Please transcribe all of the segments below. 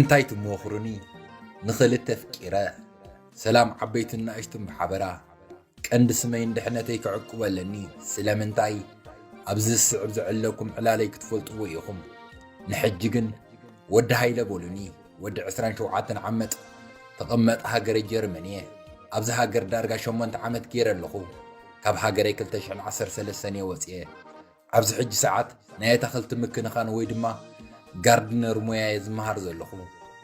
እንታይ ትመኽሩኒ ንኽልተ ፍቂረ? ሰላም ዓበይትን ንኣሽቱን ብሓበራ። ቀንዲ ስመይን ድሕነተይ ክዕቁበለኒ ስለምንታይ? ኣብዚ ዝስዕብ ዘዕለኩም ዕላለይ ክትፈልጥዎ ኢኹም። ንሕጂ ግን ወዲ ሃይለ በሉኒ። ወዲ ዕስራን ሸውዓተን ዓመት ተቐመጥ ሃገረ ጀርመን እየ። ኣብዚ ሃገር ዳርጋ ሸሞንተ ዓመት ገይረ ኣለኹ። ካብ ሃገረይ ክልተ ሽሕን ዓሰርተ ሰለስተን እየ ወፅየ። ኣብዚ ሕጂ ሰዓት ናይ ኣታኽልቲ ምክንኻን ወይ ድማ ጋርድነር ሞያ እየ ዝመሃር ዘለኹ።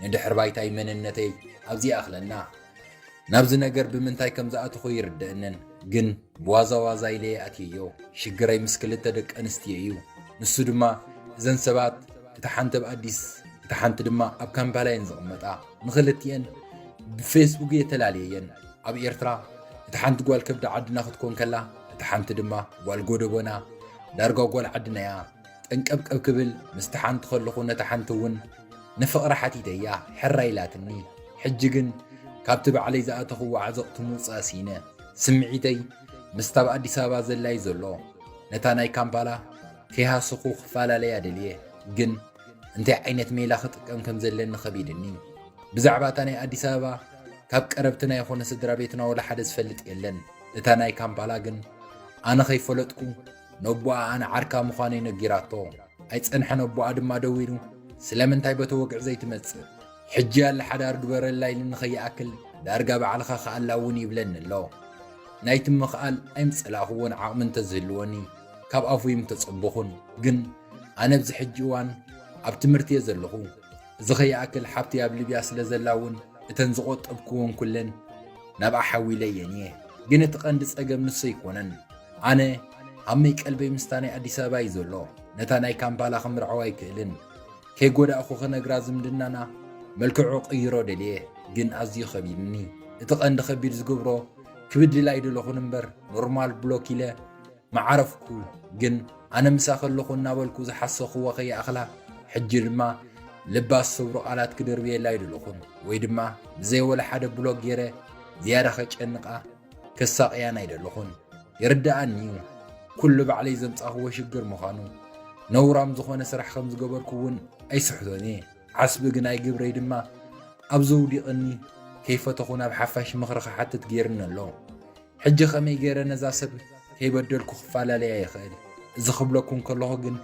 ንድሕር ባይታይ መንነተይ ኣብዚ ይኣኽለና። ናብዚ ነገር ብምንታይ ከም ዝኣተኹ ይርደእንን፣ ግን ብዋዛ ዋዛ ኢለ እየ ኣትየዮ። ሽግረይ ምስ ክልተ ደቂ ኣንስትዮ እዩ። ንሱ ድማ እዘን ሰባት እታ ሓንቲ ኣብ ኣዲስ፣ እታ ሓንቲ ድማ ኣብ ካምፓላ እየን ዝቕመጣ። ንኽልቲኤን ብፌስቡክ እየ ተላልየየን። ኣብ ኤርትራ እታ ሓንቲ ጓል ከብዲ ዓድና ክትኮን ከላ፣ እታ ሓንቲ ድማ ጓል ጎደቦና፣ ዳርጋ ጓል ዓድና እያ። ጠንቀብቀብ ክብል ምስቲ ሓንቲ ከለኹ ነታ ሓንቲ እውን ንፍቕሪ ሓቲተያ፣ ሕራይ ኢላትኒ። ሕጂ ግን ካብቲ ባዕለይ ዝኣተኽዎ ዓዘቕቲ ምውጻእ ስኢነ። ስምዒተይ ምስታ ኣብ ኣዲስ ኣበባ ዘላ እዩ ዘሎ። ነታ ናይ ካምፓላ ከይሃሰኹ ክፈላለያ ደልየ፣ ግን እንታይ ዓይነት ሜላ ክጥቀም ከም ዘለኒ ከቢድኒ። ብዛዕባ እታ ናይ ኣዲስ ኣበባ ካብ ቀረብትና ይኹን ስድራ ቤትና ወላ ሓደ ዝፈልጥ የለን። እታ ናይ ካምፓላ ግን ኣነ ከይፈለጥኩ ነቦኣ ኣነ ዓርካ ምዃነይ ነጊራቶ። ኣይጸንሐን ኣቦኣ ድማ ደዊሉ፣ ስለምንታይ በቲ ወግዒ ዘይትመጽእ? ሕጂ ያለ ሓዳር ግበረላ ኢሉኒ ከይኣክል ዳርጋ ባዕልኻ ክኣላ እውን ይብለኒ ኣሎ። ናይቲ ምኽኣል ኣይምጸላእኽዎን ዓቕሚ እንተዝህልወኒ ካብ ኣፉ ይምተጸበኹን። ግን ኣነ ኣብዚ ሕጂ እዋን ኣብ ትምህርቲ እየ ዘለኹ። እዚ ከይኣክል ሓብቲ ኣብ ሊብያ ስለ ዘላ እውን እተን ዝቖጠብክወን ኩለን ናብኣ ሓዊለየን እየ። ግን እቲ ቀንዲ ጸገም ንሱ ኣይኮነን። ኣነ ሃመይ ቀልበይ ምስታ ናይ ኣዲስ ኣበባ እዩ ዘሎ። ነታ ናይ ካምፓላ ክምርዐዋ ኣይክእልን። ከይጎዳእኹ ክነግራ ዝምድናና መልክዑ ቅይሮ ደልየ፣ ግን ኣዝዩ ከቢድኒ። እቲ ቀንዲ ከቢድ ዝገብሮ ክብድል ኣይደለኹን እምበር ኖርማል ብሎክ ኢለ መዓረፍኩ። ግን ኣነ ምሳ ከለኹ እናበልኩ ዝሓሰኽዎ ከይኣኽላ፣ ሕጂ ድማ ልባ ዝሰብሩ ቃላት ክደርብየላ ኣይደለኹን፣ ወይ ድማ ብዘይ ወላ ሓደ ብሎክ ገይረ ዝያዳ ከጨንቃ ከሳቕያን ኣይደለኹን። ይርድኣኒ እዩ ኩሉ ባዕለይ ዘምጻኽዎ ሽግር ምዃኑ። ነውራም ዝኾነ ስራሕ ከም ዝገበርኩ እውን ኣይስሕቶን እየ። ዓስቢ ግን ኣይግብረይ ድማ ኣብ ዘውዲቕኒ ከይፈተኹ ናብ ሓፋሽ ምኽሪ ክሓትት ገይርኒ ኣሎ። ሕጂ ከመይ ገይረ ነዛ ሰብ ከይበደልኩ ክፈላለያ ይኽእል? እዚ ክብለኩም ከለኹ ግን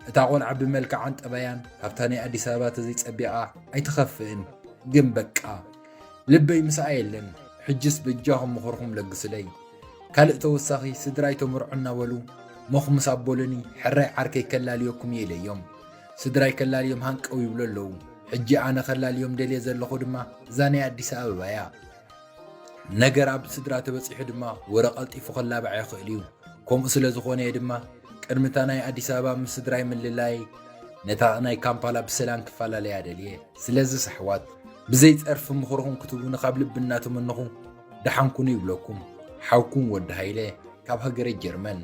እታ ቆልዓ ብመልክዓን ጠባያን ካብታ ናይ ኣዲስ ኣበባ ተዘይጸቢቓ ኣይትኸፍእን። ግን በቃ ልበይ ምስኣ የለን። ሕጅስ በጃኹም ምኽርኹም ለግሱለይ። ካልእ ተወሳኺ ስድራይ ተምርዖ እናበሉ መኹምስ ኣበሉኒ፣ ሕራይ ዓርከይ ከላልየኩም እየ ኢለዮም። ስድራይ ከላልዮም ሃንቀው ይብሉ ኣለዉ። ሕጂ ኣነ ከላልዮም ደልየ ዘለኹ ድማ እዛ ናይ ኣዲስ ኣበባ እያ። ነገር ኣብ ስድራ ተበጺሑ ድማ ወረ ቀልጢፉ ክላባዕ ይኽእል እዩ። ከምኡ ስለ ዝኾነ እየ ድማ ቅድሚ እታ ናይ ኣዲስ ኣበባ ምስ ስድራይ ምልላይ ነታ ናይ ካምፓላ ብሰላም ክፈላለያ ደልየ። ስለዚ ኣሕዋት ብዘይ ጸርፊ ምኽርኹም ክትህቡኒ ካብ ልቢ እናተመነኹ ደሓን ኩኑ ይብለኩም። ሓውኩም ወዲ ሃይለ ካብ ሃገረ ጀርመን።